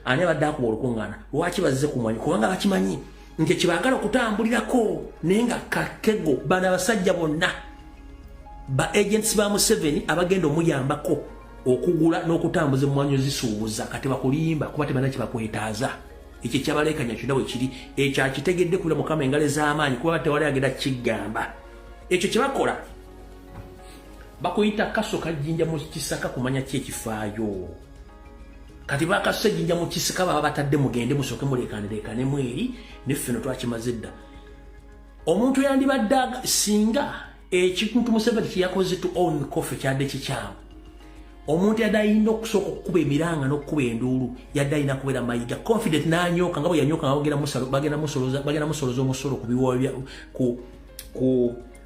ani abadde akuba olukuŋŋaana? Lwaki bazze ku mwanyi? Kubanga bakimanyi nti kyebaagala okutambulirako, naye nga kakego. Bano abasajja bonna ba agents ba Museveni abagenda omuyambako okugula n'okutambuza emmwanyi ozisuubuza. Kati bakulimba kuba tebalina kyebakwetaaza. Ekyo ekyabaleekanya kyonna bwe kiri, ekyo akitegedde kubira Mukama engalo ez'amaanyi, kuba tewali agenda kigamba. Ekyo kye bakola, bakuyita kaso kajjinja mu kisaka kumanya ki ekifaayo. Kati bakasusa ejjinja mu kisaka, baba batadde mugende musooke muleekanereekanemu eri neffe no twakimaze dda. Omuntu yandibadde singa ekintu Museveni kyeyakoze to own coffee kyadde kikyamu, omuntu yadde alina okusooka okukuba emiranga n'okukuba enduulu yadde alina kubeera Mayiga, confident n'anyooka nga bwe yanyooka nga bagenda musoloza omusolo ku biwa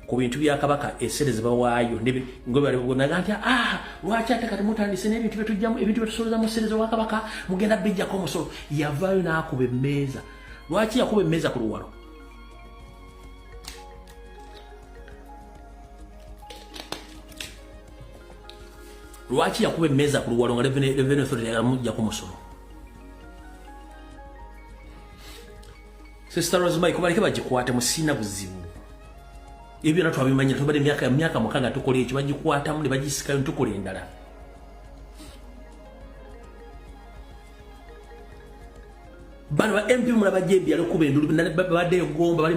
ku bintu bya Kabaka, esente ze bawaayo. Naga nti, "Ah, lwaki ate kati mutandise n'ebintu byetujjamu, ebintu byetusoloza mu ssente z'obwakabaka mugenda bijjako omusolo?" Yavaayo n'akuba emmeeza. Lwaki yakuba emmeeza ku luwalo? Lwaki yakuba emmeeza ku luwalo nga Revenue Authority yagala mujjako musolo? Sister Rosemary, kubaleke bagikwate, musiina buzibu. Ebyo byonna twabimanyira, tubadde emyaka 6 tukola ekyo. Bagikwatamu ne bagisikayo, tukola endala. Bano ba MP mulaba jembi ali kuba endulu, babaddeyo Gomba, bali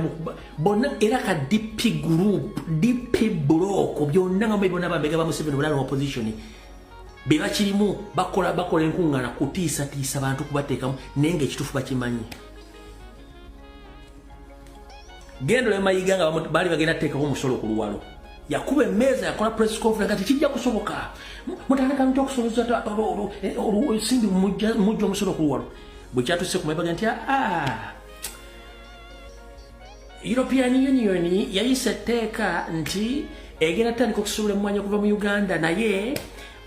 bonna, era ka DP group, DP block byonna nga bonna bambega ba Museveni bonna opposition be bakirimu, bakola enkuŋŋaana kutiisatiisa bantu kubateekamu, naye nga ekituufu bakimanyi. Gendo le Mayiga nga baali bagenda teekako omusolo ku luwalo, yakuba emmeeza, yakola press conference nga tekijja kusoboka, mutandika mutya okusoloza ensimbi, mujja omusolo ku luwalo? Bwe kyatuuse ku mayiga nti, "Ah, European Union yayisa etteeka nti egenda tutandika okusobola emmwanyi okuva mu Uganda, naye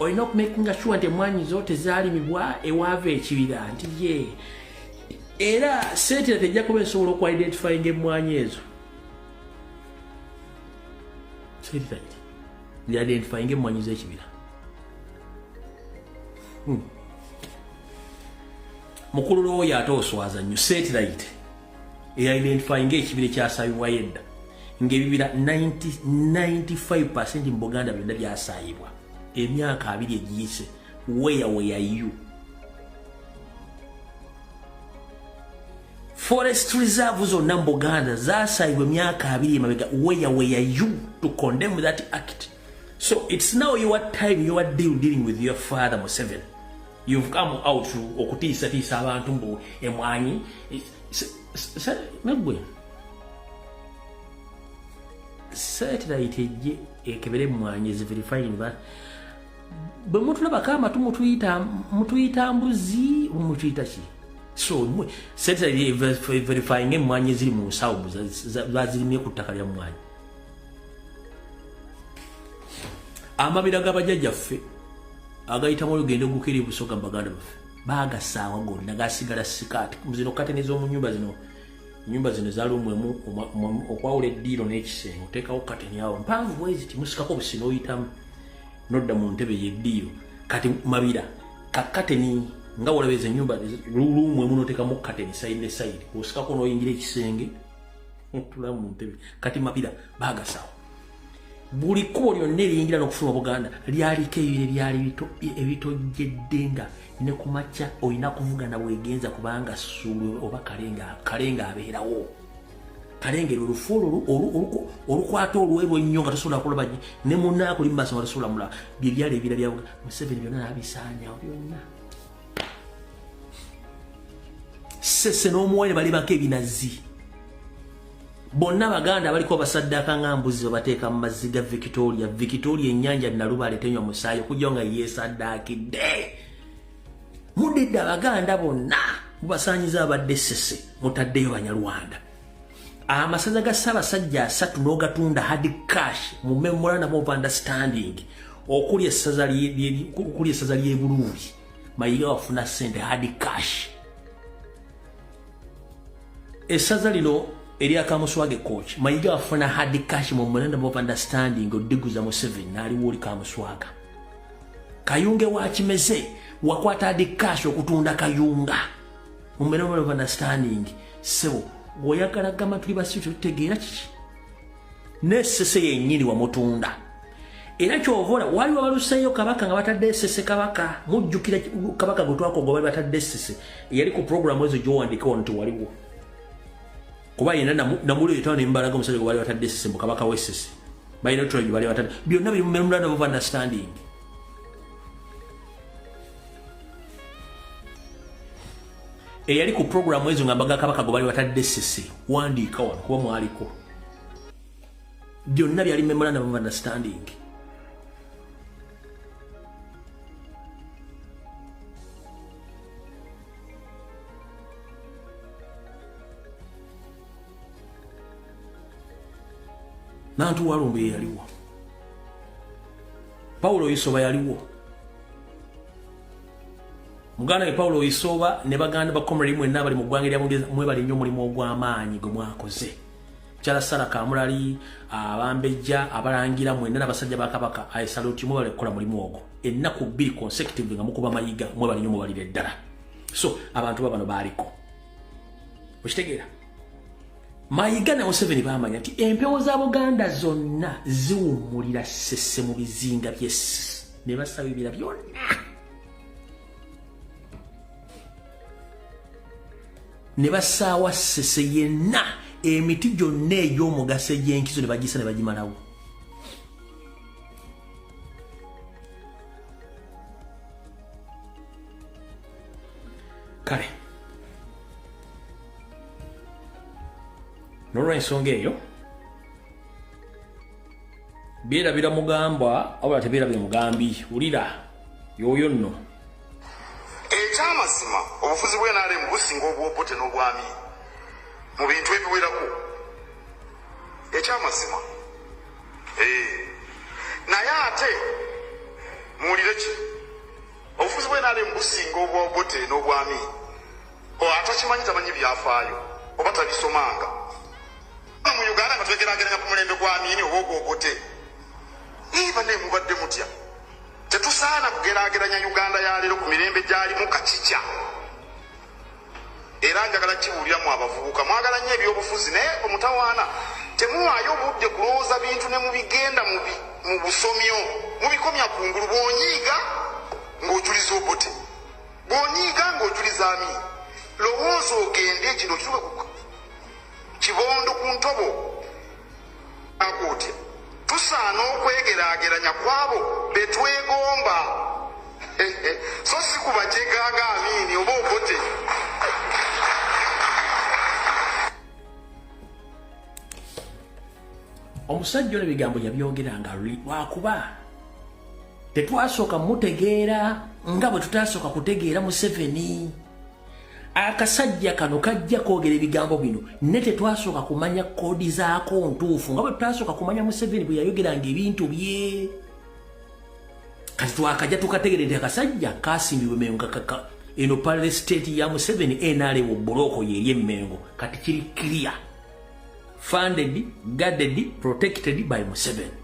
olina okumakinga sure nti emmwanyi zo tezaalimibwa ewaava ekibira," nti ye era seetira tejja kuba esobola okuidentifyinga emmwanyi ezo. Satellite identifyinga emmwanyi z'ekibira. Mukulu looyo ate oswaza nnyo. Satellite eidentifyinga ekibira ekyasayibwayo edda, ng'ebibira 95% mu Buganda byonna byasayibwa emyaka 20 egiyise. Where were you? Forest reserve zonna mu Buganda zasayibwa emyaka 20 emabega. Where were you to condemn that act? So it's now your time, your deal, dealing with your father Museveni. You've come out okutiisatiisa abantu mbu emwanyi negwe. Satellite ejje ekebere emwanyi eziverifying. Bwe mutulabako amatu, mutuyita mbuzi, mutuyita ki? So satellite verifying emwanyi eziri mu nsawo bazirimye ku ttaka lya mmwanyi. Amabira g'abajjajjaffe agayitamu olugendo gukiri Busoga, baganda baffe bagasaawa gonna gasigala sikaati. Zino kateni z'omu nyumba zino. Nyumba zino zaalumu emu okwawula eddiiro n'ekisenge, oteekawo kateni awo mpanvu bweziti, musikako busi n'oyitamu nodda mu ntebe y'eddiiro. Kati Mabira kakateni nga wolaba ezo ennyumba luumu emu n'oteekamu kateni sayidi ne sayidi, osikako n'oyingira ekisenge otula mu ntebe. Kati Mabira baagasawo buli kkubo lyonna eriyingira n'okufuluma Buganda lyaliko ebire byali ebitojjedde nga ne ku makya olina kuvuga na bwegenza, kubanga Ssuulwe oba Kalenga abeerawo. Kalenga erwo lufu olukwata olweru ennyo nga tosobola kulaba ne munnaako li mu maaso nga tosobola mulaba. Bye byali ebira bya Museveni byonna n'abisaanyawo byonna. Ssese n'omuwaire balibako ebinazi. Bonna Baganda abaliko basaddaaka nga mbuzi babateeka mu mazzi ga Victoria. Victoria ennyanja Nalubaale tenywa musaayi okujjawo nga yeesaddaakidde. Mudidde Abaganda bonna mubasaanyiza abadde Ssese, mutaddeyo Banyarwanda. Amasaza ga Ssaabasajja 3 n'ogatunda hard cash mu memorandum of understanding okuli essaza ly'e Buluuli. Mayiga wafuna ssente hard cash. Essaza lino erya Kamuswage coach, Mayiga wafuna hard cash mu memorandum of understanding odiguza Museveni n'aliwo oli Kamuswaga. Kayunge wa Kimeze wakwata hard cash okutunda Kayunga mu memorandum of understanding. Ssebo bw'oyagala gamba tuli basiru tutegeera kiki? Ne Ssese yennyini wamutunda. Era ky'ovola waliwo abaluseeyo Kabaka nga batadde Ssese Kabaka. Mujjukira Kabaka gwe twakoga bali batadde Ssese eyali ku puroguramu ezo gy'owandiika wano tewaliwo. Kuba yenna namuleeta ne mbalaga omusajja gwe bali batadde Ssese mbu Kabaka w'e Ssese. Balina otula gye bali batadde. Byonna biri mu memorandum of understanding. Eyali ku puroguramu ezo nga mbaga Kabaka gwe bali batadde Ssese, wandiika wano kuba mwaliko. Byonna byali memorandum of understanding. Nantu Walumbe ye yaliwo. Paulo Isoba yaliwo. Muganda we Paulo Isoba ne baganda ba comrade mwenna abali mu ggwanga erya Bungereza mwebale nnyo omulimu ogw'amaanyi gwe mwakoze. Mukyala Sarah Kamulali, abambejja, abalangira mwenna n'abasajja ba Kabaka, I salute you, mwebale kukola mulimu ogwo. Ennaku 2 consecutive nga mukuba Mayiga, mwebale nnyo mubalire ddala. So abantu babano baaliko. Okitegeera? Mayiga ne Museveni baamanya nti empewo za Buganda zonna ziwummulira Ssese mu bizinga by'e Ssese ne basaba ebira byonna. Ne basaawa Ssese yenna emiti gyonna egy'omugaso egy'enkizo ne bagisa ne bagimalawo. Kale n'olw'ensonga eyo byerabira mugamba wabula tebyerabira mugambi. Wulira y'oyo nno. Ekyamazima obufuzi bw'NRM businga obw'Obote n'obwami mu bintu ebiwerako. Ekyamazima naye ate muwulire ki, obufuzi bw'NRM businga obw'Obote n'obwami. Atakimanyi tamanyi byafaayo oba tabisomanga. Mu Uganda nga twegeraageranya ku mulembe gwa Amini oba ogw'Obote, banne mubadde mutya? Tetusaana kugeraageranya Uganda ya leero ku mirembe gyalimu kakikya. Era njagala kibuuliramu abavubuka, mwagala nnyo ebyobufuzi naye omutawaana temuwaayo obudde kulowooza bintu ne mubigenda mu busomyo, mubikomya kungulu. Bw'onyiiga ng'ojuliza Obote, bw'onyiiga ng'ojuliza Amini. Lowooza ogende kino kituuke ku kibondo ku ntobo akutya. Tusaana okwegeraageranya kwabo be twegomba, so si kubajeganga Amini oba Obote. Omusajja ono ebigambo yabyogeranga lwakuba tetwasooka mutegeera nga bwe tutasooka kutegeera Museveni. Akasajja kano kajja kwogera ebigambo bino ne tetwasooka kumanya koodi zaako ntuufu nga bwe tutasooka kumanya Museveni bwe yayogeranga ebintu bye. Kati twakajja tukategeera nti akasajja kasimbibwa Mengo Eno parallel state ya Museveni, NRM block yeri Emmengo. Kati kiri clear, funded, guarded, protected by Museveni.